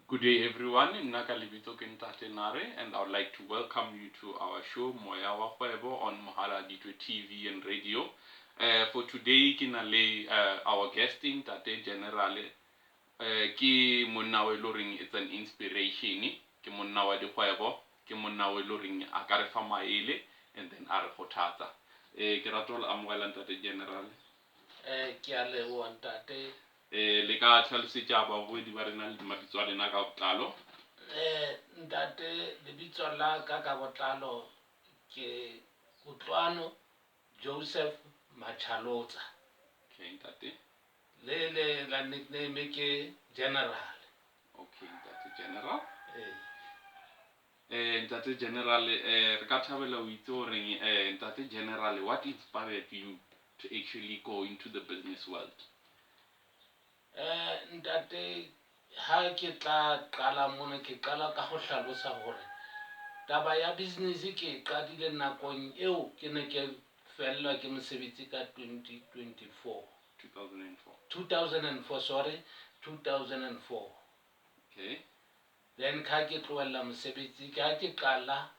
Good day everyone, nna ka lebitso ke Ntate Nare and I would like to welcome you to our show Moya wa Kgwebo on Mohaladitwe TV and Radio. For today ke na le our guest Ntate General, ke monna o e le horeng it's an inspiration, ke monna wa dikgwebo, ke monna o e le horeng a ka re fa maele and then a re kgothatsa. Ke rata ho le amogela, Ntate General. Ke a leboha, ntate. Le ka tlhalosetša babogedi ba rena le mabitso a lena ka botlalo? Ntate, lebitso la ka ka botlalo ke Kutlwano Joseph Machalotsa. Okay, ntate. Le le la nickname ke General. Okay, Ntate General. Ee. Ntate General, re ka thabela ho itse horeng, Ntate General, what inspired you to actually go into the business world? Ntate, ha ke tla qala mona, ke qala ka ho hlalosa hore taba ya business ke e qadile nakong eo ke ne ke fellwa ke mosebetsi ka 2024. 2004. 2004, sorry, 2004. Then ka ke tlohella mosebetsi, ke ha ke qala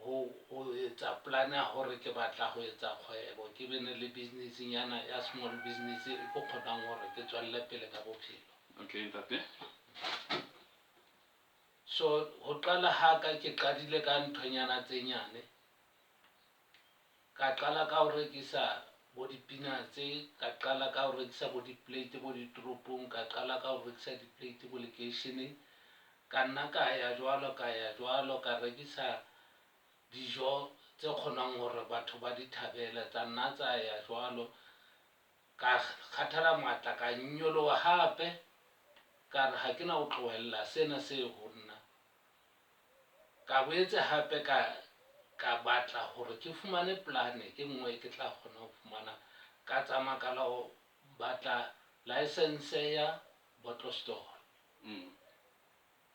ho etsa plan ya hore ke batla ho etsa kgwebo, ke bene le business nyana ya small business e ko kgonang hore ke tswelle pele ka bophelo. Okay, ntate. So ho qala ha ka, ke qadile ka nthonyana tse nyane. Ka qala ka ho rekisa bo di-peanuts, ka qala ka ho rekisa bo di-plate bo ditoropong, ka qala ka ho rekisa di-plate bo lekeisheneng. Ka nna ka ya jwalo, ka ya jwalo, ka rekisa dijo tse kgonang hore batho ba di thabele, tsa nna tsa ya jwalo. Ka kgathala matla, ka nyoloha hape, ka re ha ke na ho tlohella sena se ho nna. Ka boetse hape ka batla hore ke fumane plan e nngwe e ke tla kgona ho fumana. Ka tsamaya ka la ho batla license ya bottle store.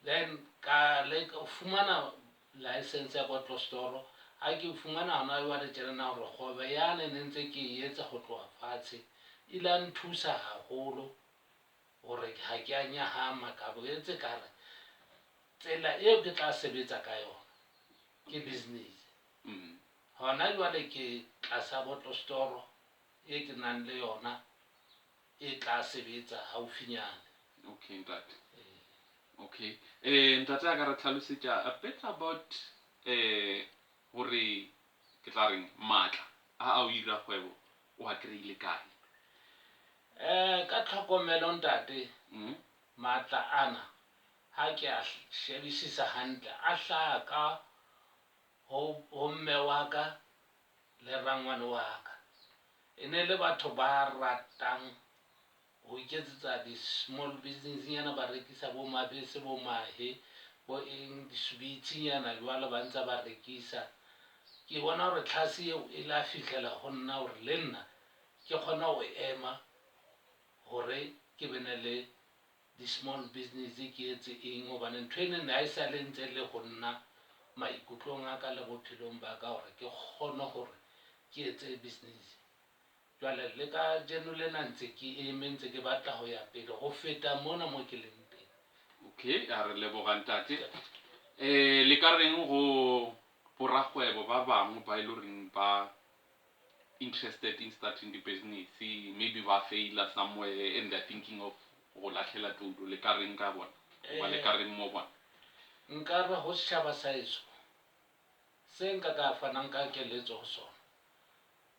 Then ka leka ho fumana license ya bottle store. Ha ke fumana hona jwale tjenana hore kgwebo yane ne ntse ke e etsa ho tloha fatshe, ile ya nthusa haholo hore ha ke a nyahama. Ka boetse ka re tsela eo ke tla sebetsa ka yona ke business. Hona jwale ke tlasa bottle store e ke nang le yona e tla sebetsa haufinyane. Okay, ntate. Okay. Ntate, a ka re tlhalosetša a bit about hore ke tla reng matla a o ira kgwebo o a kry-ile kae? Ka tlhokomelo, ntate, matla ana ha ke a shebisisa hantle, a hlaha ka ho mme wa ka le rangwane wa ka. E ne le batho ba ratang ho iketsetsa di-small business nyana, ba rekisa bo mabese, bo mahe, bo eng, di-sweets nyana jwalo, ba ntse ba rekisa. Ke bona hore tlhase eo e la fihlela ho nna hore le nna ke kgone ho ema hore ke bene le di-small business, ke etse eng, hobane ntho eno ne ha e sale ntse le ho nna maikutlong a ka le bophelong ba ka hore ke kgone hore ke etse business. Jwale le kajeno lena ntse ke eme, ntse ke batla ho ya pele ho feta mona mo ke leng teng. Okay, a re leboga, ntate. Le ka reng go borakgwebo ba bangwe ba e le horeng ba interested in starting the business, maybe ba faila somewhere and they're thinking of go lahlela toulo? Le ka reng ka bona, goba le ka reng mo bona? Nka re ho setjhaba sa heso, se nka ka fanang ka keletso ho sona,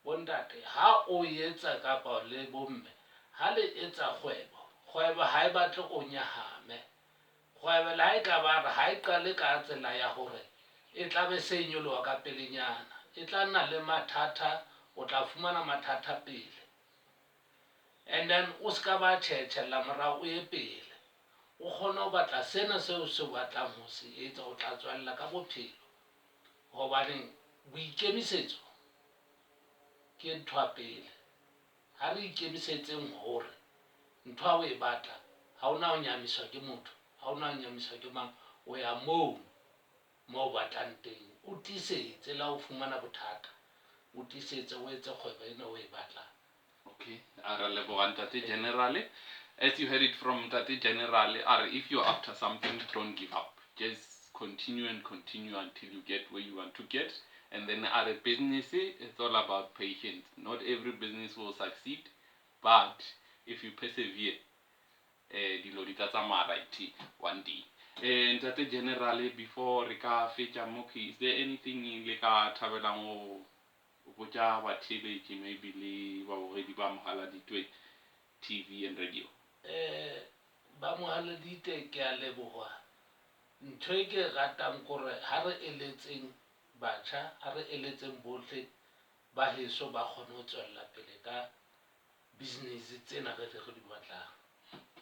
bontate ha o etsa kapa le bomme ha le etsa kgwebo, kgwebo ha e batle o nyahame. Kgwebo le ha e ka ba re ha e qale ka tsela ya hore e tla be se e nyoloha ka pelenyana, e tla nna le mathata, o tla fumana mathata pele, and then o ska ba tjhetjhella morao, o ye pele, o kgone ho batla sena seo se batlang ho se etsa. O tla tswella ka bophelo hobaneng boikemisetso ke ntho ya pele. Ha re ikemisetseng hore ntho ha o e batla, ha ona ho nyamiswa ke motho, ha ona ho nyamiswa ke mang, o ya moo mo o batlang teng. O tiisetse le ha o fumana bothata, o tiisetse, o etse kgwebo ena o e batlang. Okay, a re leboga, Ntate General. As you heard it from Ntate General, a re if you're after something, don't give up. Just continue and continue until you get where you want to get. And then a re business, it's all about patience. Not every business will succeed, but if you persevere, dilo di tla tsamaya right one day. Ntate General, before re ka fetša mo, is there anything le ka thabelang go botša batheeletši, maybe le babogedi ba Mogaladitwe TV and radio? Ba Mogaladitwe, ke a leboga. Ntho e ke e ratang kore ha re eletseng batjha, ha re eletseng bohle ba heso ba kgone ho tswella pele ka business tsena re di batlang.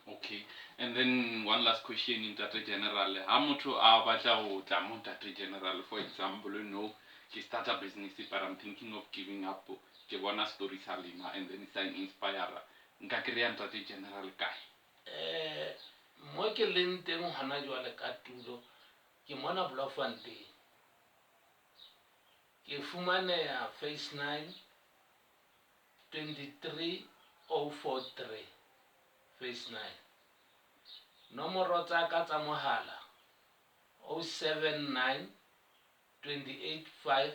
Okay, and then one last question, Ntate General. Ha motho a batla ho tla mo Ntate General, for example, no, ke start a business but I'm thinking of giving up, ke bona story sa lena and then sa inspire, nka kry-a Ntate General kae? Mo ke leng teng hona jwale ka tulo, ke mona Bloemfontein. Ke fumaneha Phase 9, 23043, Phase 9. Nomoro tsa ka tsa mohala 079 285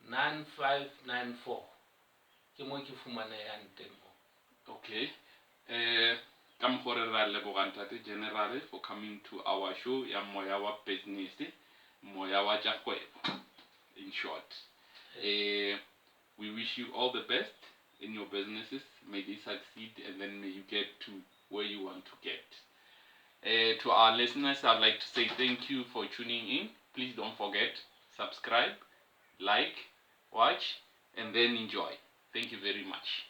9594. Ke mo ke fumanehang teng mo. Okay, ka mokgwa re ra leboga Ntate General for coming to our show ya Moya wa Business, Moya wa tša Kgwebo in short. We wish you all the best in your businesses. May they succeed and then may you get to where you want to get. To our listeners, I'd like to say thank you for tuning in. Please don't forget, subscribe, like, watch, and then enjoy. Thank you very much.